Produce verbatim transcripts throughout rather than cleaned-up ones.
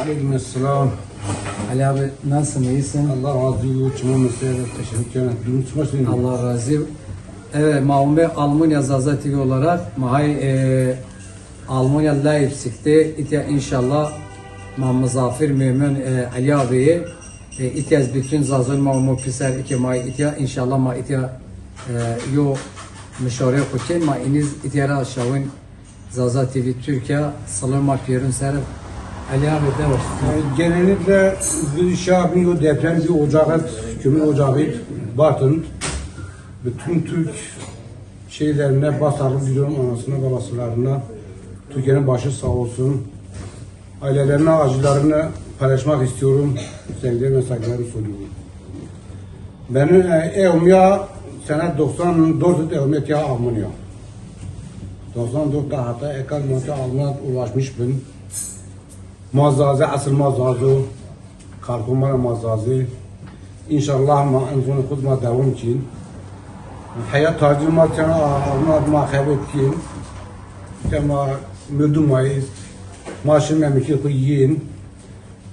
Aleyküm selam. Ali abi, nasılsın, iyisin? Allah razı olsun. Çiman mesela, teşekkür ederim. Durum çıkmasın. Allah razı olsun. Evet, ma ome Almanya Zaza T V olarak, ma hay, e, Almanya Leipzig'te, itya inşallah ma misafir memnun, e, Ali abiyi, e, itya ez bütün Zazon ma omo piser, ike ma itya inşallah ma itya, e, yo mişare xo ken, ma iniz itya ra şawin Zaza T V Türkiye, salon ma piyerun ser. Ali abi, devam. Yani genellikle bir şey yapın, o deprem bir ocağı, kömür ocağı, Bartın, bütün Türk şeylerine başsağlığı diliyorum, anasına, babasılarına. Türkiye'nin başı sağ olsun. Ailelerine acılarını paylaşmak istiyorum. Sevgilerimi ve saygılarımı sunuyorum. Benim, e, evim ya sene doksan dört evim ya Almanya. Doksan dört de hatta ekal monte Almanya ulaşmış bin. Ma Zaze, asıl ma Zazo. Karkon ma ra ma Zaze. İnşallah ma en zon xud ma devam kin. Hayat tacil ma kena, Almanya ma xebet kin. Ama mürdüm mayız. Ma şimdi memleket xu yin.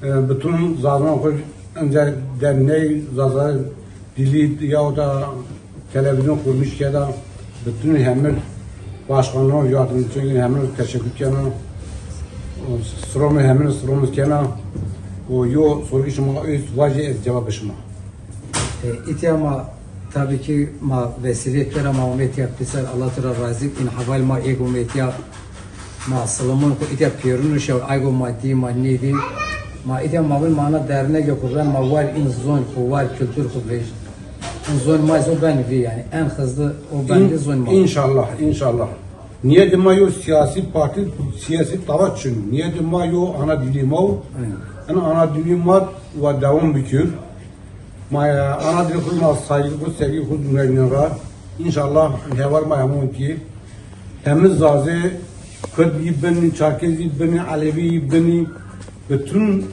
E, bütün Zazan xo, ancak derneği Zaza Dili ya da televizyon kurmuş ya da bütün hemir başkanlar, yardımcı hemir teşekkür kena. Sıramı hemir sıramız kena. O yo sorgu şima öz vajî ez cevap şima. E, itya ma tabii ki ma vesile kera ma umet ya pisar Allah tu ra razı in haval ma ego metya Ma Solomon xo îtya pêrûn û şew, aygo ma dî, ma nêdî. Ma îtya ma vin ma na dernege xo ben, ma war în zon xo, war kultur xo vej. În zon ma zî o ben vî, yanî en hızlı o ben vî zon ma. İnşallah, inşallah. Niyetê ma yo siyasî partî, siyasî tava çin. Niyetê ma yo ana dilê ma o. Aynen. En ana dilê ma wa dewam bikir. Ma, e, ana dilê xo ma saygı xo, sevgi xo nêvînên ra. İnşallah heval ma hemon ki. Hemi Zazê, Kurd yî binî, Çerkez yî binî, Elewî yî binî. Bütün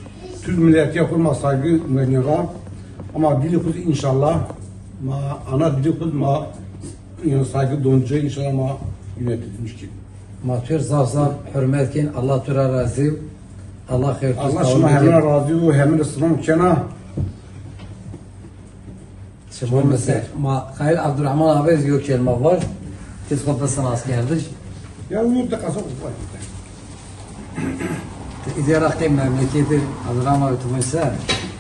Türk milletî xo ma saygı nêvînên ra. Ama dilê xo inşallah ma ana dilê xo ma, yanî saygı donce inşallah ma yönetmiş ki. Ma tu rê zaf zaf hurmet kên, Allah tu ra razî. Allah xêr tu. Allah şima hemine razî û hemine silam kena. Şima mesela, ma Xalil Abdurrahman abi yo kelime var. Tiz xo bisin askerdiş. Ya yurt da kasa. Îdî ra qey memleketî Abdurrahman abi tu mesela,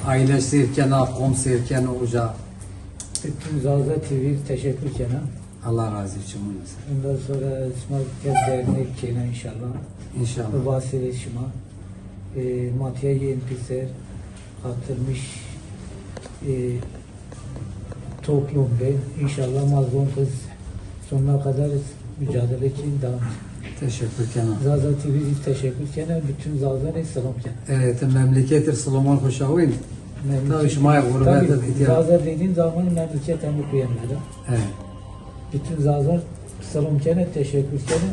aile seyr kena, qom seyr kena uca. Bütün Zaza T V teşekkür kena. Allah razı olsun. Ondan sonra şima kes dernek kena inşallah. İnşallah. Vasile şima. E, matiye yeni piser katılmış, e, toplum ve inşallah ma zon kız sonuna kadar mücadele için devam edecek. Teşekkür kena. Zaza T V teşekkür kena. Bütün Zaza'ya selam kena. Evet, memlekettir Solomon Hoşavin. Tabii şima gurbet. Zaza dediğin zaman memleket hem kuyenler. Evet. Bütün Zaza selam kena, teşekkür kena.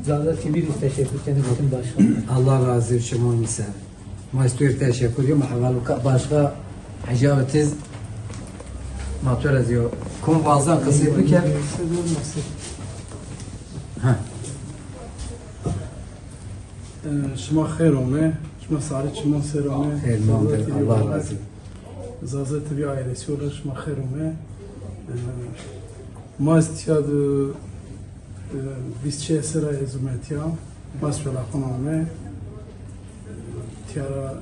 Zaza T V teşekkür kena bütün başkanlar. Allah razı olsun, şima misal. Ma tu rê teşekkür yo, ma heval ka başka hecabetiz ma tu rê zî yo. Kom bazan qisey biker. Ha. E, şima xêr ome, şima sarê çiman ser ome. Xêr mande, Zaza T V Allah olarak, razı olsun. Zaza T V ailesi olarak şima xêr ome. E, ma tiya de, e, vîst şeş serra ez umetiya, ma solaxon ome. Tiya ra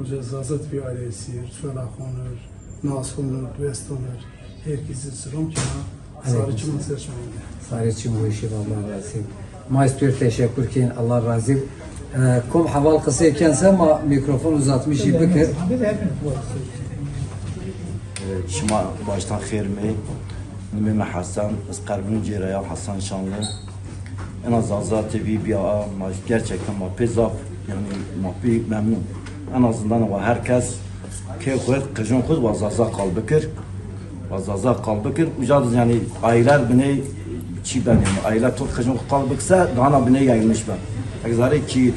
uca Zaza T V ailesi, solaxonir, nasonir, dostonir, herkesi selam kena. Sarê çiman ser şima. Sarê çim weşî, Allah razı. Ma ez tu rê teşekkür kên, Allah razı. E, kom heval qisey ken se ma mikrofon uzatmış bikir. E, şima baştan xêr mey. Nimê mi Hasan, ez Qerbûn cêra ya Hasan Şanlı. Ena Zaza T V bîya, ma gerçekten ma pê zaf, yanî ma pê memnun. En azından wa herkes kê xo, qijûn xo wa Zaza qal bikir. Wa Zaza qal bikir. Uca da yanî aileler biney çî ben yanî. Aile to qijûn xo qal bikse, dana biney yayılmış ben. Ek zerê ki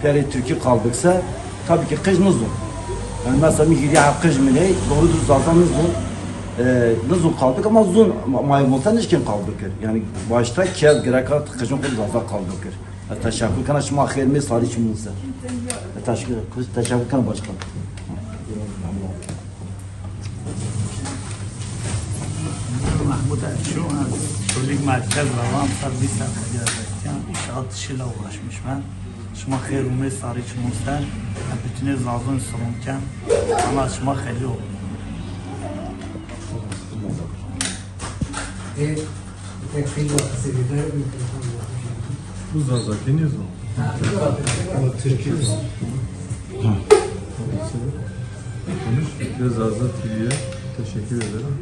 piyerê Türkî qal bikse, tabii ki qij nizûn. Yanî mesela mi hîrya qij mi ney, doğru düz Zaza nizûn. E, nizon qal bikir, ama zon ma-, ma yê Mûse nişkên qal bikir. Yanî başta kerd gireka qijin xo Zaza qal bikir. E, teşekkür kena, şima xêr mê, sarî çimûn ser. E, teşekkür, teşekkür kena başkan. Mahmut Erço, ez Çolîg merkez ra, van ser vîst serre xeylî erbet ken, îş atişî ile uğraşmış ben. Şima xêr ûmê, sarî çimûn ser. Ez bütünê Zazon selam ken. Ama şima xeylî ol. E, tek xeylî qisê bide. Bu Zazakî nîzo? Ama Tirkî. Konuş. Ve Zaza T V'ye teşekkür ederim.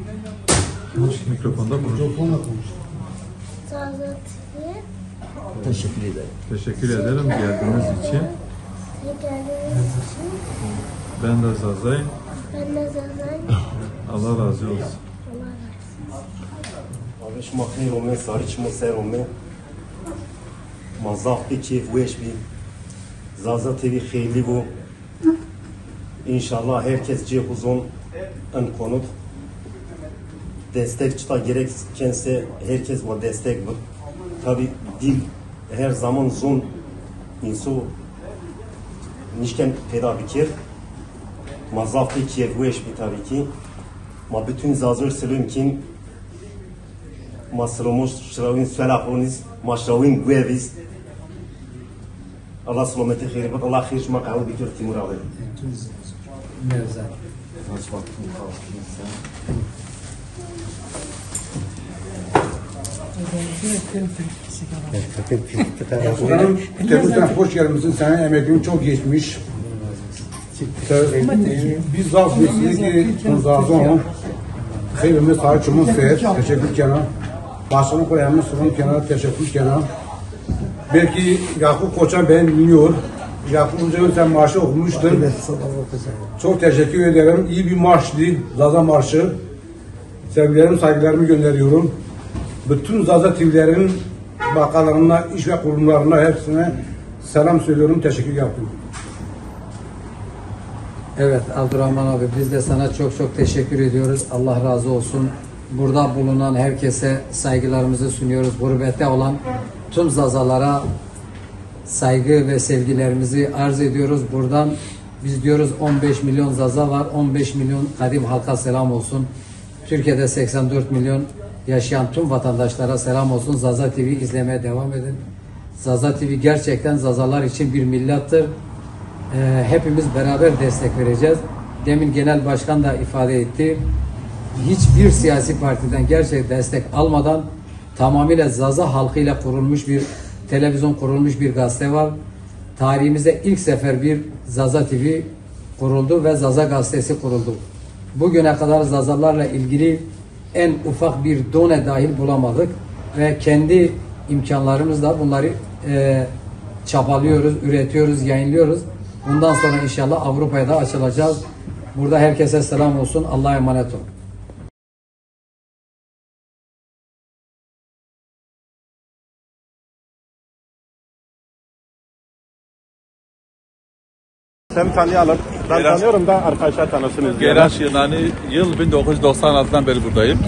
Konuş, mikrofonda konuş. Mikrofonla konuş. Zaza T V. Teşekkür ederim. Teşekkür ederim geldiğiniz için. Geldiğiniz için. Ben de Zazayım. Ben de Zazayım. Allah razı olsun. Allah razı olsun. Abi, şima xeyr ome, sarî çimo ser ome. Ma zaf bî keyfweş bî. Zaza T V xeylî bo. İnşallah herkes cê xwu zon in konut. Destek çita gerek kense herkes wa destek bik. Tabi dil her zaman zon inso nişken peyda bikir. Ma zaf pê keyfweş bî tabi ki. Ma bütün Zazor selam kin. Ma silomo şirawîn suela xonîz, ma şirawîn guevîz. Allah silometî xêrî bid, Allah xêr şima qewil bikir Timur abi. Başkanım, tebrik ederim, hoş gelmişsin. Senin emekliliğin çok geçmiş. Biz zaf besleyik ki Zazon. Xeylî mi sarî çimûn ser. Teşekkür kena. Başkanım koyamız sunum kena. Teşekkür kena. Belki Yakup Koçan beni dinliyor. Yakup Hoca'nın sen marşı okumuştun. Çok teşekkür ederim. İyi bir marştı. Zaza Marşı. Sevgilerimi, saygılarımı gönderiyorum. Bütün Zaza T V'lerin bakanlarına, iş ve kurumlarına hepsine selam söylüyorum, teşekkür yapıyorum. Evet Abdurrahman abi, biz de sana çok çok teşekkür ediyoruz. Allah razı olsun. Burada bulunan herkese saygılarımızı sunuyoruz. Gurbette olan tüm Zazalara saygı ve sevgilerimizi arz ediyoruz. Buradan biz diyoruz on beş milyon Zaza var, on beş milyon kadim halka selam olsun. Türkiye'de seksen dört milyon yaşayan tüm vatandaşlara selam olsun. Zaza T V izlemeye devam edin. Zaza T V gerçekten Zazalar için bir millettir. Ee, hepimiz beraber destek vereceğiz. Demin Genel Başkan da ifade etti. Hiçbir siyasi partiden gerçek destek almadan tamamıyla Zaza halkıyla kurulmuş bir televizyon, kurulmuş bir gazete var. Tarihimizde ilk sefer bir Zaza T V kuruldu ve Zaza Gazetesi kuruldu. Bugüne kadar Zazalarla ilgili en ufak bir done dahil bulamadık ve kendi imkanlarımızla bunları, e, çabalıyoruz, üretiyoruz, yayınlıyoruz. Bundan sonra inşallah Avrupa'ya da açılacağız. Burada herkese selam olsun. Allah'a emanet olun. Seni tanıyalım. Ben tanıyorum da arkadaşlar tanısın izleyenler. Geraş Yunani, yıl bin dokuz yüz doksan altıdan beri buradayım.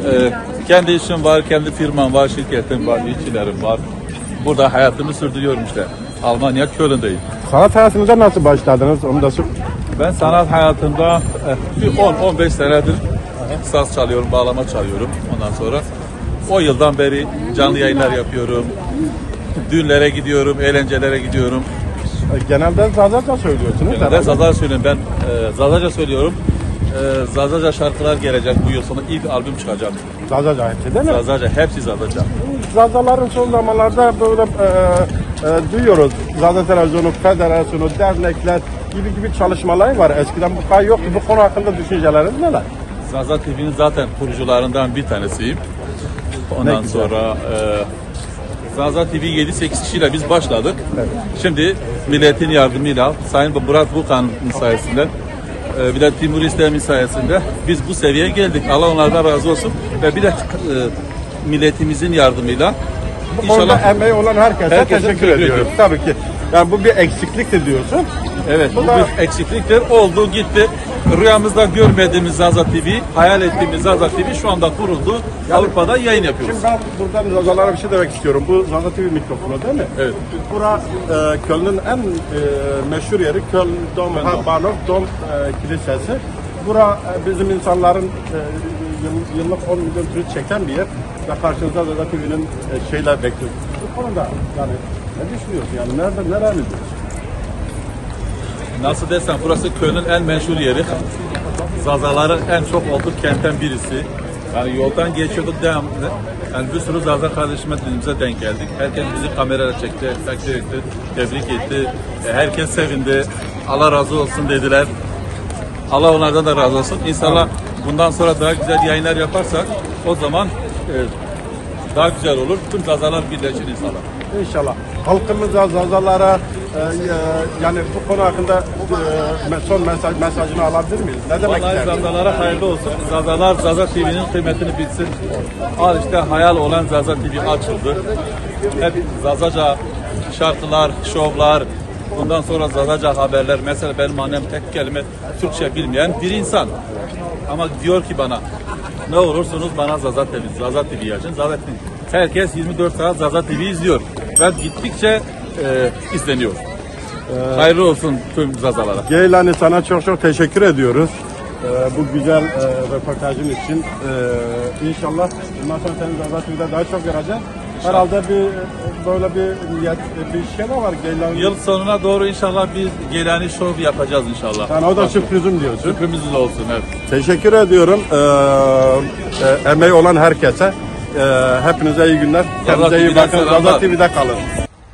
Ee, kendi işim var, kendi firmam var, şirketim var, işçilerim var. Burada hayatımı sürdürüyorum işte. Almanya Köln'deyim. Sanat hayatınıza nasıl başladınız? Onu da sor. Ben sanat hayatımda, e, bir on on beş senedir saz çalıyorum, bağlama çalıyorum. Ondan sonra o yıldan beri canlı yayınlar yapıyorum. Düğünlere gidiyorum, eğlencelere gidiyorum. E, genelde Zazaca söylüyorsunuz herhalde. Genelde Zazaca söylüyorum. Ben, e, Zazaca söylüyorum. E, Zazaca şarkılar gelecek bu yıl sonu. İlk albüm çıkacak. Zazaca hepsi değil mi? Zazaca, hepsi Zazaca. Zazaların son zamanlarda böyle, e, e, duyuyoruz. Zaza Televizyonu, Federasyonu, dernekler gibi gibi çalışmalar var. Eskiden bu kadar yoktu. Bu konu hakkında düşünceleriniz neler? Zaza T V'nin zaten kurucularından bir tanesiyim. Ondan sonra, e, Zaza T V yedi sekiz kişiyle biz başladık. Şimdi milletin yardımıyla, Sayın Murat Bukan'ın sayesinde, e, bir de Timur İslam'ın sayesinde biz bu seviyeye geldik. Allah onlardan razı olsun. Ve bir de, e, milletimizin yardımıyla Bu konuda emeği olan herkese teşekkür ediyoruz. Tabii ki. Yani bu bir eksikliktir diyorsun. Evet, bu bir eksikliktir. Oldu, gitti. Rüyamızda görmediğimiz Zaza T V, hayal ettiğimiz Zaza T V şu anda kuruldu. Avrupa'da yayın yapıyoruz. Şimdi ben buradan Zazalara bir şey demek istiyorum. Bu Zaza T V mikrofonu değil mi? Evet. Bura e, Köln'ün en e, meşhur yeri. Köln Dom Hauptbahnhof, Dom e, Kilisesi. Bura e, bizim insanların e, yıl- yıllık on milyon turist çeken bir yer. Ve karşınızda Zaza T V'nin e, şeyler bekliyoruz. Bu konuda yani ne düşünüyorsun? Yani nerede, neler izliyorsun? Nasıl desem, burası Köln'ün en meşhur yeri. Zazaların en çok olduğu kentten birisi. Yani yoldan geçiyorduk devamlı. Yani bir sürü Zaza kardeşime, dilimize denk geldik. Herkes bizi kamerayla çekti, takdir etti, tebrik etti. E, herkes sevindi. Allah razı olsun dediler. Allah onlardan da razı olsun. İnşallah bundan sonra daha güzel yayınlar yaparsak o zaman e, daha güzel olur. Tüm Zazalar birleşir inşallah. İnşallah. Halkımıza, Zazalara e, e, yani bu konu hakkında e, me- son mesaj, mesajını alabilir miyiz? Ne demek Vallahi istersin? Zazalara hayırlı olsun. Zazalar Zaza T V'nin kıymetini bilsin. Al işte, hayal olan Zaza T V açıldı. Hep Zazaca şarkılar, şovlar, bundan sonra Zazaca haberler. Mesela benim annem tek kelime Türkçe bilmeyen bir insan. Ama diyor ki bana, ne olursunuz bana Zaza T V, Zaza T V açın. Zaza T V. Herkes yirmi dört saat Zaza T V izliyor. Ve gittikçe e, izleniyor. Hayırlı olsun tüm Zazalara. Geylani, sana çok çok teşekkür ediyoruz. E, bu güzel e, röportajın için. E, inşallah bundan sonra seni Zaza T V'de daha çok göreceğiz. Herhalde bir böyle bir niyet, bir şey de var. Gelen Yıl sonuna doğru inşallah biz Geylani Show yapacağız inşallah. Yani o da sürprizim diyorsun. Sürprizimiz olsun, evet. Teşekkür ediyorum. Ee, e, emeği olan herkese. Ee, hepinize iyi günler. Kendinize iyi bakın. Zaza T V'de kalın.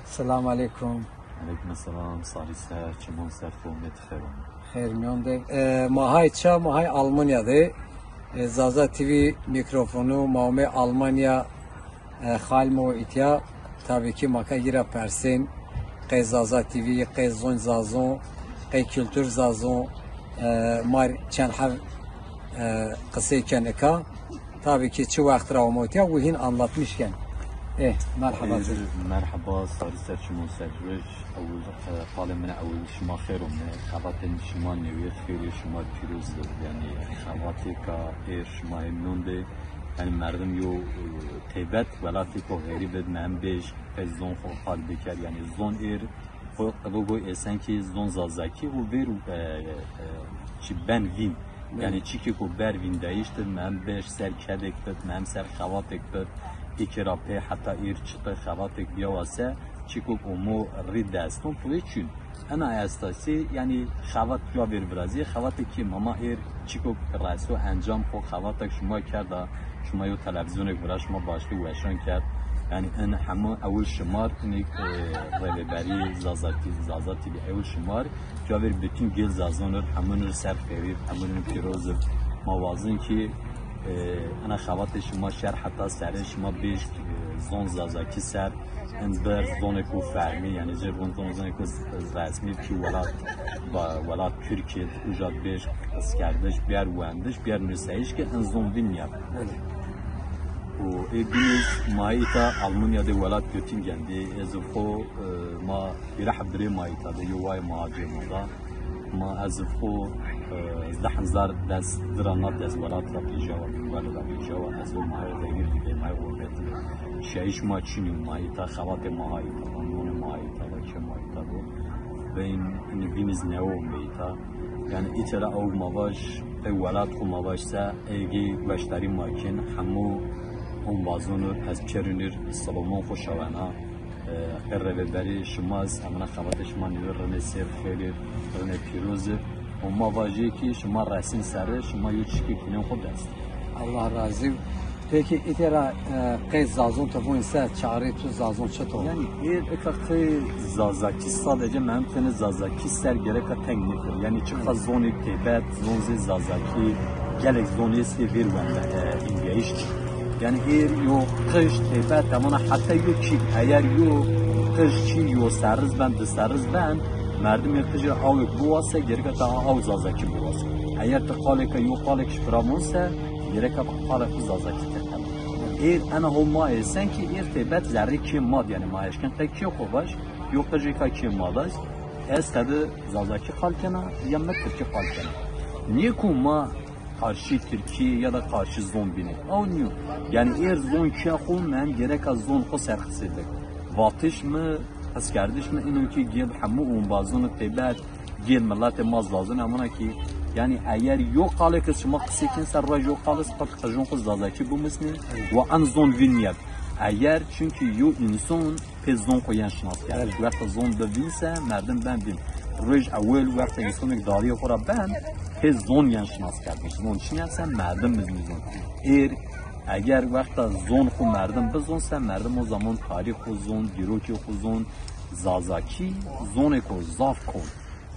Selam aleyküm. Aleyküm selam. Sarî ser, çimon ser, hurmet xeyr. Xeyr miyon de. E, ma hay ça, ma hay Almanya de. E, Zaza T V mikrofonu, ma omê Almanya. E, xal mo îtya, tabii ki ma ka yira persên, qey Zaza T V, qey zon zazon, qey kultur zazon, e, ma çend heb e, qisey ken ika. Tabii ki çi wext ra omo îtya, wi hîn anlatmış ken. E, merheba. Merheba, sarî ser çimon ser ruej. Ewil, e, qalê min ewil şima xêr omê. Xebatên şima newê xêrê şima pîroz bib. Yani xebatêka êr şima hemînon de. Yani merdim yo, e, teybet welatêko xerîb id, me hem bêj, ez zon xo hal biker. Yani zon êr xo qilo go êsen ki zon zazakî û vêr, e, e, çi ben vîn. Yani çikê ko ber vîndayîş de, me hem bêj ser kedêk bib, me hem ser xebatêk bib. Êkê ra pê heta êr çiqe xebatêk biyawa se, çiko omo rî deston pulê çün. Ena estasî, yani xebat cuwa vêr virazî, xebatê ki mama êr çiko reso encam xo xebatek şima kerda, şima yo televîzyonêk vira, şima başlî weşan kerd. Yani en hemû ewil şimar, inik, e, rêveberî Zaza T V, Zaza T V ewil şimar, cuwa vêr bütün gel zazonir, hemûnir ser xêrîr, hemûnir pîrozir. Ma wazin ki, e, ena xebatê şima şer heta serê şima bêj, e, zon zazakî ser. Em ber zonêko fermî, yani jê vûn zon zonêko resmî ki welat, ba, welat Tirkîye, uca bêj qiskerdiş, biyer wendiş, biyer nuseyiş ki en zon vîn ya. Û ê bînî ma îta Almanya de welat Göttingen de, ez xo, e, ma bîra hebirê ma îta de, yo way ma cê ma da. Ma ez xo, e, zeh hezar des dira na des welat ra pêjawa, wele ra pêjawa, ez o maye xeyir dide, maye gurbet. Şeyiş ma çinî ma îta, xebatê ma ha îta, qanûnê ma ha îta, va çê ma îta do. Ve in, in vîniz newo me îta. Yani îtera ew ma vaj, ey welat xo ma vaj se, ey gî weşdarî ma kin, hemû ombazonur, ez çerunir, Salomon xo şawena. E, qe rêveberî şima zî, emina xebatê şima nîyo, rinê sêr xêrî, rinê pîrozî. Û ma vajî ki şima resîn serê, şima yo çikê kînên xo dest. Allah razî. Peki îtera, e, qey zazon ti vûn se, çarê tu zazon çito? Yani êr eka qey zazakî sadece, me hem tenê zazakî ser gereka teng nêkir. Yani çiqa zonê têbet, zon zê zazakî, gelek zon êstê vêr wende, e, înbîyayîş. Yani êr yo qij têbet, temana heta yo çî, eger yo qij çî yo serriz ben, di serriz ben, merdimê qijê awêk biwase, gereka ta aw zazakî biwase. Eger ti qalêka yo qalêk şi bira vûn se, gereka qalê xo zazakî te tena. Êr ena ho ma êsen ki êr têbet zerrê kê ma d, yanî ma eşken qey kê xo vaj, yo qijêka kê ma vaj, ez tebi zazakî qal kena, ya mi tirkî qal kena. Nîye ku ma qarşî tirkî ya da qarşî zon bînê. Aw nîyo. Yanî êr zon kîya xo, mi hem gereka zon xo ser qisê bik. Vatiş mi, qiskerdiş mi, ino ki gêl hemû ombazon û têbet, gêl miletê ma zazon emana ki, yanî eger yo qalêk iz şima qisê kên ser roj yo qal iz qet qijon xo zazakî bimusnê, wa en zon vîn nîyeb. Eger çunkî yo înson pê zon xo yen şinas kerdiş. Belê. Wexta zon bi vîn se, merdim ben vîn. Roj ewil wexta însonik darîyê xo ra ben, pê zon yen şinas kerdiş. Zon çinyen se, merdim biznî zon. Êr, eger wexta zon xo merdim bizon se, merdim o zaman tarîx xo zon, dîrokê xo zon, zazakî zonêko zaf kon.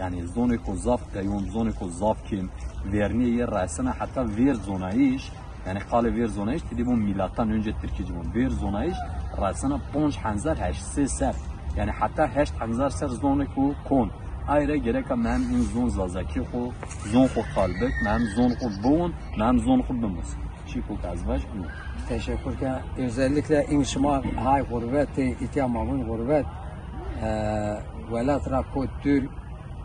Yanî zonêko zaf qeyon, zonêko zaf kêm, vernîyê yê resena heta vêr zonayîş, yanî qalê vêr zonayîş, ti dê bo mîlattan önce tirkî ci von. Vêr zonayîş resena ponc hezar heşt sey ser. Yanî heta heşt hezar ser zonêko kon. Ay ra gereka mi hem in zon zazakî xo, zon xo qal bik, mi hem zon xo biwon, mi hem zon xo bimus. Çîko ke ez vaj ino. Teşekkür ke. Özellikle in şima hay gurbetê, îtya ma vun gurbet, e, welat ra kot dûr,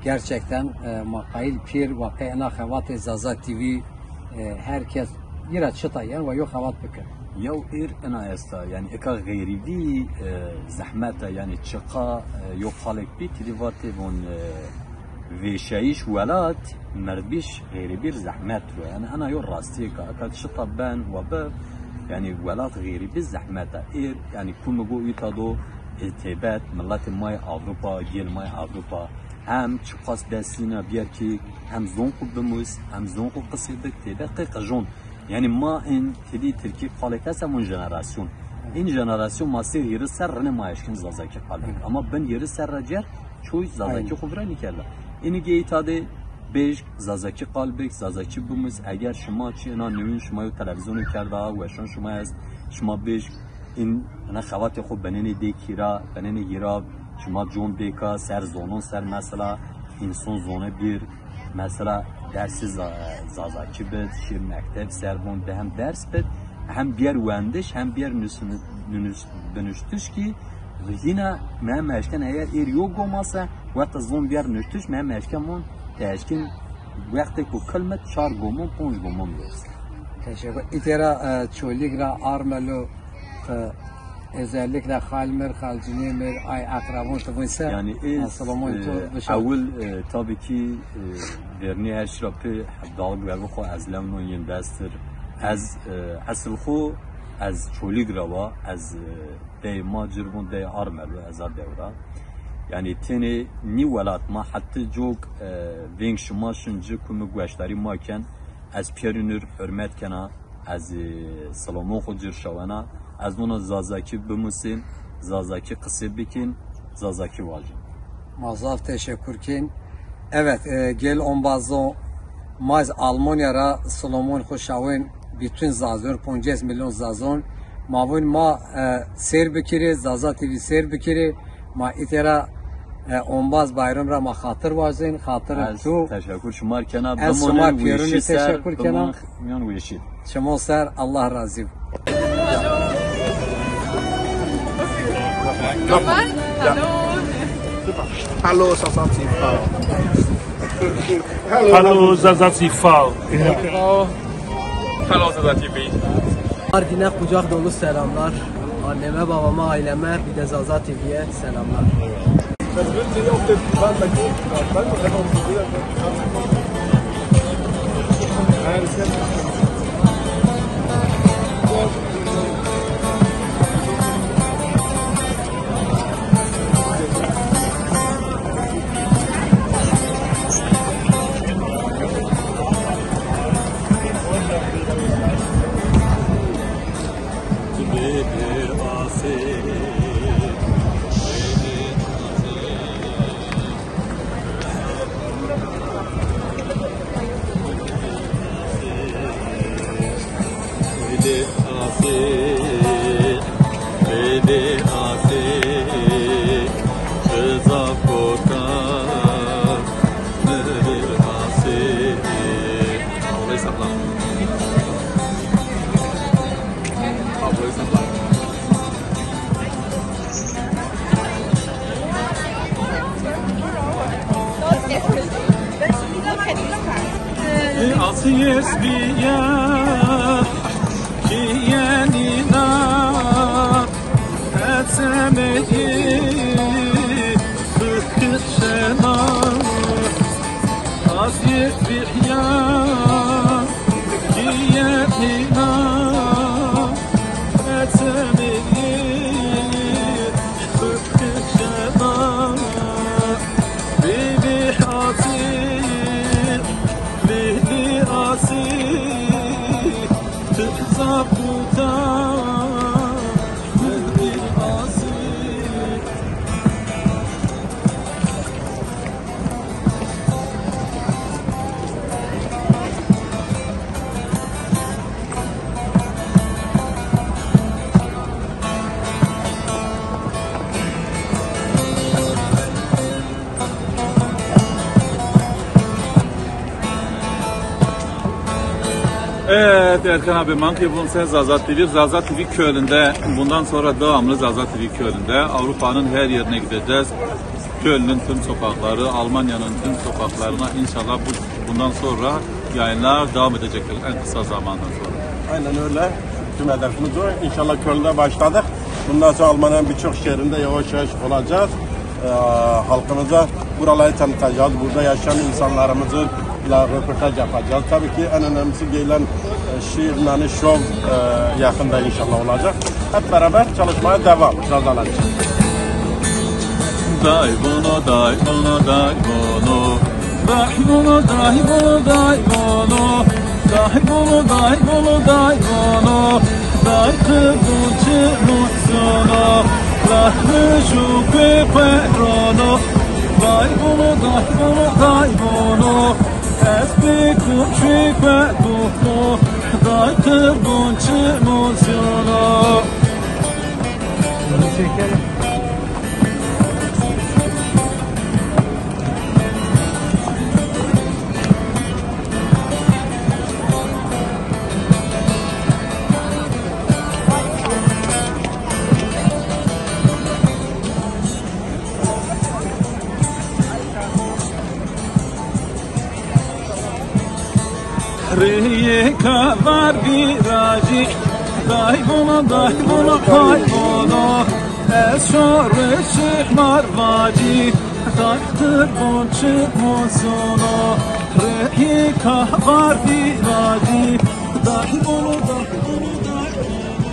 gerçekten, e, ma qayîl pîr wa qey ena xevatê Zaza T V, e, her kes yira çita yen wa yo xevat bikir. Yew êr ena esta, yanî eka xerîbî, e, zehmet a, yanî çiqa, e, yo qalêk bî, ti dî vatê von, e, vêşayîş welat, mirdbîş, xerîbî r zehmet ro. Yanî ena yo rastîyêk a. Eka çita ben wa bi, yanî welat xerîbî zehmet a. Êr, yanî ku mi go îta do, e, têbet, miletê ma yê Ewropa, gêl ma yê Ewropa, hem çiqas bes nîna bîyer ki hem zon xo bimus, hem zon xo qisê bik, têbet qey qijon. Yanî ma in ti dî tirkî qalêk esta, mon jenerasyon. In jenerasyon ma sêr hîris ser rinê ma eşkin zazakî qal bik. Ama bin hîris ser ra cer çoy zazakî xo vira nîkerda. Inî gey îta de bêj zazakî qal bik, zazakî bimus. Eger şima çi ina newin şima yo televîzyonê kerda, weşan şima est, şima bêj in ina xevatê xo benenê dê kîra, benenê hîra, şima con bêka ser zonon ser mesela, înson zone bir, mesela dersê za-, zazakî bid, şîr mekteb ser von, de hem ders bid, hem bîyer wendiş, hem bîyer nus-, nus-, binuştiş ki, hîna mi hem eşken eger êr yo goma se, wexta zon bîyer nuştiş, mi hem eşken von, ti eşkin wextêko kilmet çar gomon, ponc gomon bês. Teşekkür. Îtera, e, Çolîg ra Armelo, e, özellikle xal mir, xalcinîyê mir, ay eqrebon ti vun se? Yanî ez, Silomonî to, e, bişo. Ewil, e, tabii ki, e, vernî her şira pê dağlık verbi xo ez lewno yin destir. Ez, e, esil xo ez Çolîg ra wa, ez, e, dey ma cir vun dey Armelo, ez a dewra. Yanî tenê nî welat ma heti cok, e, veng şima şin ci ku mi gueşdarî ma ken, ez pîyerî nur hurmet kena. Ez, e, silamon xo cir şawena. Ez vona zazakî bimusên, zazakî qisê bikên, zazakî vajin. Ma zaf teşekkür kên. Evet, e, gel ombazon, ma ez Almanya ra silamon xo şawên bütün zazon, poncês milyon zazon. Ma vun ma, e, sêr bikirê, Zaza T V sêr bikirê. Ma îtera, e, ombaz Bayram ra ma xatir wazên, xatir tu. Ez teşekkür şima r kena, ez şima pîyerûnî teşekkür kena. Miyon weşî. Şima ser, Allah razî bo. Hello, Zaza T V. Hello, Zaza T V. Hello, Zaza T V. Mardin'e kucak dolu selamlar. Anneme, babama, aileme, bir de Zaza T V'ye selamlar. Yesbiya ki yenina etsemeyi sıkkı şena. Az yesbiya ki yenina etsemeyi sıkkı şena. Bili asil, bili asil, tı zaputa, bili asil. Evet Erkan abi, manki bunse Zaza T V, Zaza T V Köln'de. Bundan sonra devamlı Zaza T V Köln'de. Avrupa'nın her yerine gideceğiz. Köln'ün tüm sokakları, Almanya'nın tüm sokaklarına inşallah bu, bundan sonra yayınlar devam edecektir en kısa zamandan sonra. Aynen öyle. Tüm hedefimiz o. İnşallah Köln'de başladık. Bundan sonra Almanya'nın birçok şehrinde yavaş yavaş olacağız. Ee, halkımıza buraları tanıtacağız. Burada yaşayan insanlarımızla röportaj yapacağız. Tabii ki en önemlisi gelen, e, Şiir Nani Show, e, yakında inşallah olacak. Hep beraber çalışmaya devam. Zazalar için. Day bono, day bono, day bono. Day bono, day bono, day bono. Day bono, day bono, day bono. Day kırmızı mutsuno. Lahmı şu peperono. Day bono, day bono, day bono. Ez pê komşî ke doxto, daytir gonçi mozyono. Bunu çekelim. Rêyê ka var vîracî, day bono, day bono, day bono. Ez şorê şimar vacî, day ti bonçi mozono. Rêyê ka var vîracî, day bono, day bono, day bono.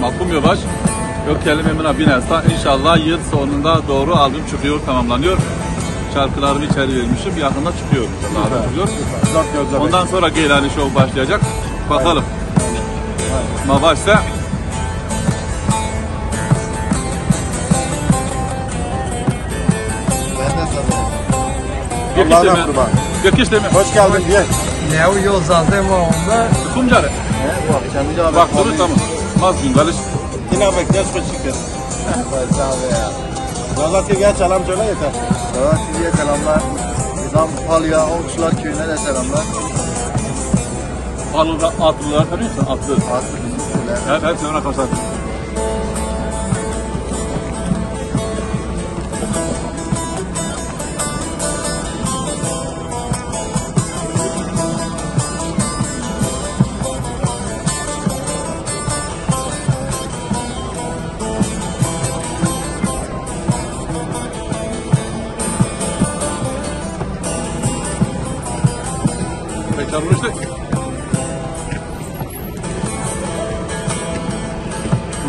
Mahkum Yavaş, yok kelime mina bin esta. İnşallah yıl sonunda doğru albüm çıkıyor, tamamlanıyor. Şarkılarımı içeri vermişim, yakında çıkıyor. Daha da çıkıyor. Ondan sonra Geylani Show başlayacak. Bakalım. Ma başsa. Allah'ına kurban. Yakış deme. Hoş geldin, gel. Ne o yol zaten var onda. Kumcarı. He, bak, kendi cevabı. Bak, bunu tamam. Maz gün, galiş. Yine bak, ders koç çıkıyor. Abi ya. Zaza T V'ye selam söyle yeter. Zaza T V'ye selamlar. Buradan Palya, Okçular Köyü'ne de selamlar. Palu'da atlılar tanıyorsun, atlı. Atlı bizim köyler. Hep, hep sonra kasar. Pek çalmıştık.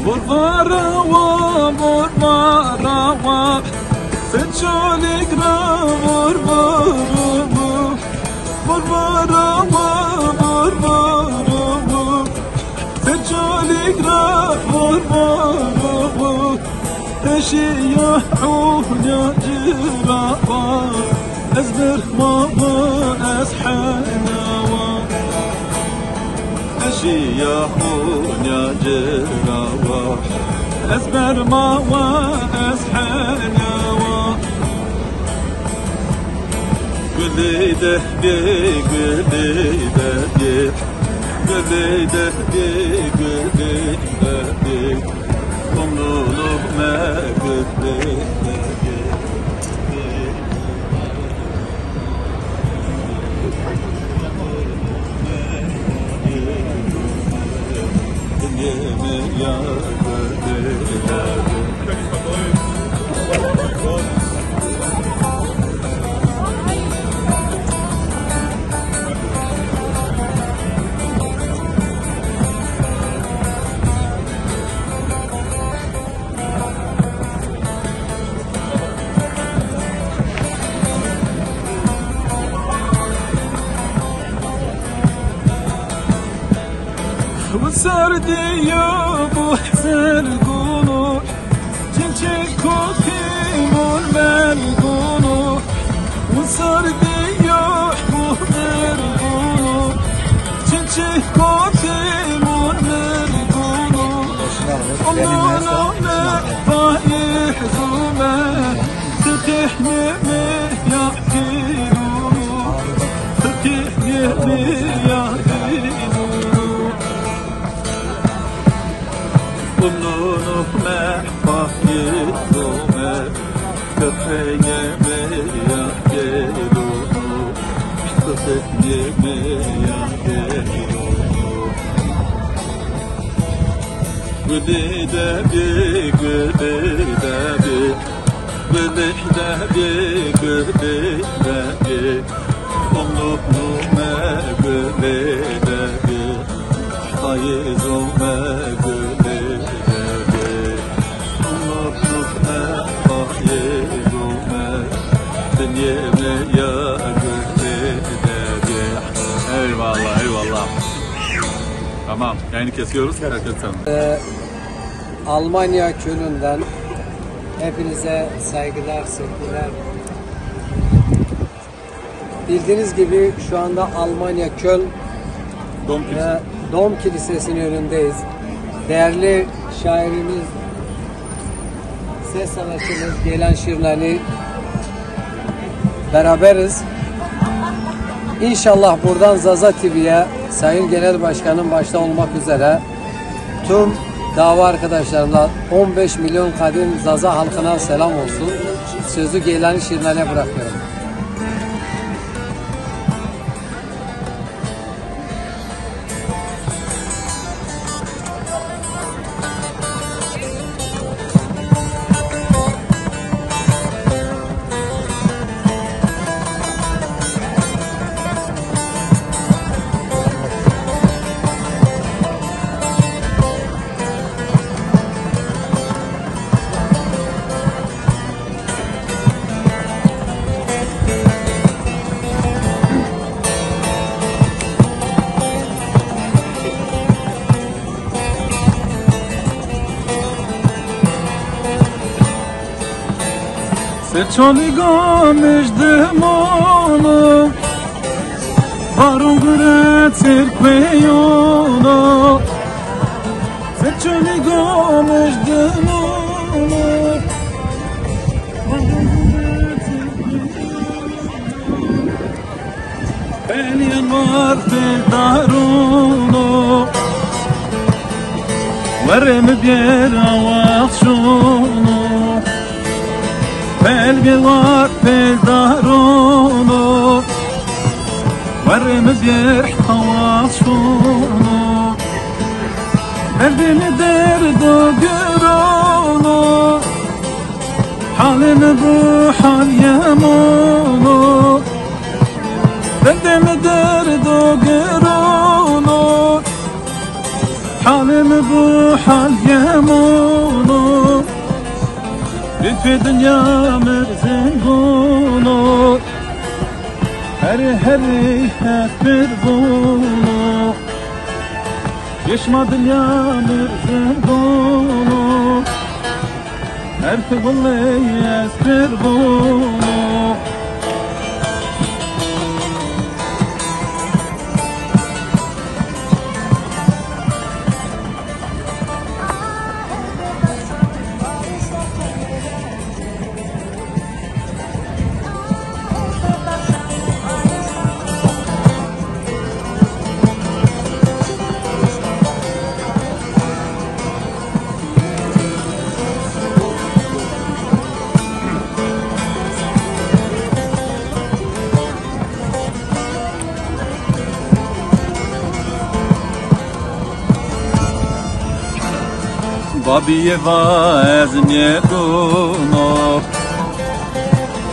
Vur vara wa, vur vara wa. Seçolik ra vur vur vur. Vur vara wa, vur vur vur. Seçolik ra vur vur vur. Eşîya hûnya cirawa, ez birma wa, ez henya wa. Eşîya hûnya cirawa, ez birma wa, ez henya wa. Gulê de bê, gulê de bê, gulê de bê, gulê de bê. Wisar diyo bu zergunu, çiçek kotimon melgunu. Wisar diyo bu zergunu, çiçek kotimon melgunu. Ondan ona payı zume, tıkıh neme ya. Gulê de bê, gulê de bê. Gulê de bê, gulê de bê. Umnû me gulê de bê. Hayêzû me gulê de bê. Umnû me hayêzû me. Dinyê me ya gulê de bê. Eyvallah, eyvallah. Tamam, yayını kesiyoruz. Herkes selam. Ee, Almanya Köln'den hepinize saygılar, sevgiler. Bildiğiniz gibi şu anda Almanya Köln Dom Kilisesi. E, Dom Kilisesi'nin önündeyiz. Değerli şairimiz, ses sanatçımız Geylan Şirnali beraberiz. İnşallah buradan Zaza T V'ye Sayın Genel Başkanım başta olmak üzere tüm dava arkadaşlarımla on beş milyon kadim Zaza halkına selam olsun. Sözü Geylani Şirnal'e bırakıyorum. Serçolî gamij dimano, baron gure tirk peyono. Serçolî gamij dimano, baron gure tirk peyono. Pelîyan war pêl darono, werê mi bêr awax şono. Pelgê war pêl darono, werê mi bêr awax şono. Derdê mi derdo girono, halê mi bu hal yemono. Derdê mi derdo girono, halê mi bu hal yemono. Lütfê dinya mi zengûno, herê herê hepir bûno. Yeşma dinya mi zengûno, Her wile ez pir bûno. Babîye va ez nêdûno,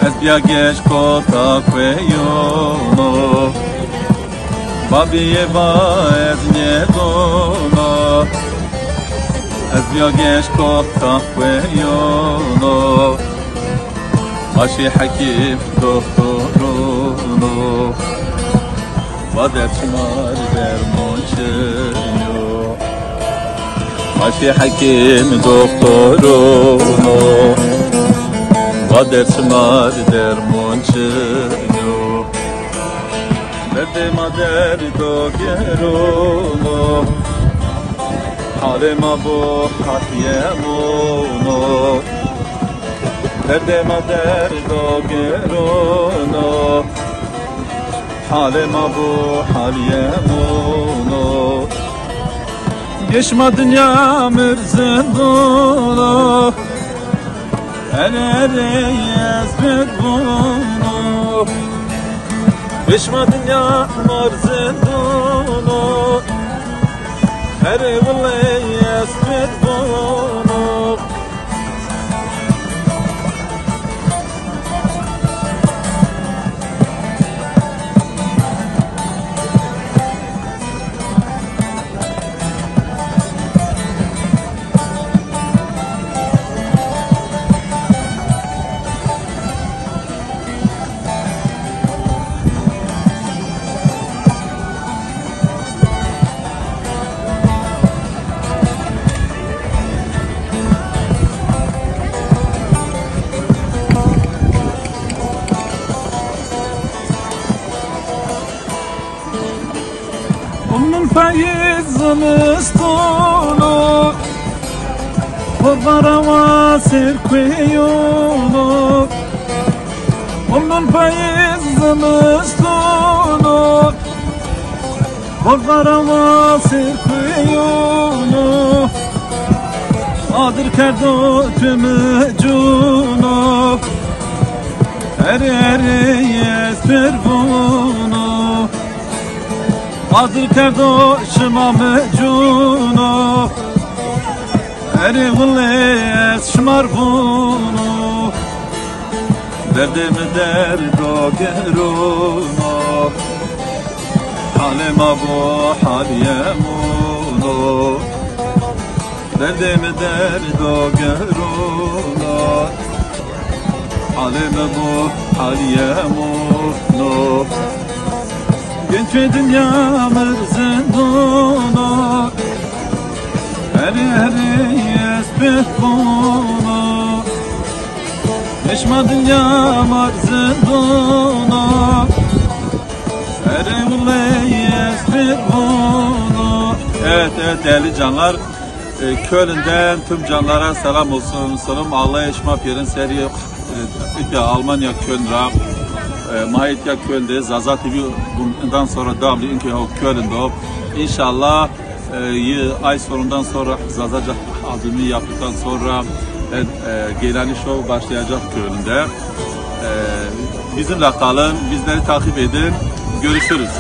ez bîya geş kota kueyono. Babîye va ez nêdûno, ez bîya geş kota kueyono. Aşê hekîm doktorûno, va derd şima rê dermon çinyo. Aşê hekîm doktorûno, va derd şima rê dermon çinyo. Derdê ma derdo gerûno, halê ma bo hal yemûno. Derdê ma derdo gerûno, halê ma bo hal yemûno. Geş ma dinya mi r zindûno, erê erê ez pir bûno. Geş ma dinya mi r zindûno, erê wile ez pir bûno. Umnun payîz zimistono, xo vara wa ser kueyono. Umnun payîz zimistono, xo vara wa ser kueyono. Adir kerdo tumi cûno, erê erê ez pir bûno. Adir kerdo şima mi cûno, erê wile ez şima r bûno. Derdê mi derdo gerûno, halê ma bo hal yemûno. Derdê mi derdo gerûno, halê mi bo hal yemûno. Gençê dinya mi r zindûno, erê erê ez pir bûno. Geş ma dinya mi r zindûno, erê wile ez pir bûno. Evet, evet, değerli canlar, e, Köln'den tüm canlara selam olsun. Selam, Allah şima pêrin serî, e, îtya Almanya Köln ra. E, ma îtya Köln de, Zaza T V bundan sonra devamlı inke ho Köln do. İnşallah, e, yı, ay sonundan sonra Zazaca albümü yaptıktan sonra, e, e, Geylani Show başlayacak Köln'de. E, bizimle kalın, bizleri takip edin. Görüşürüz.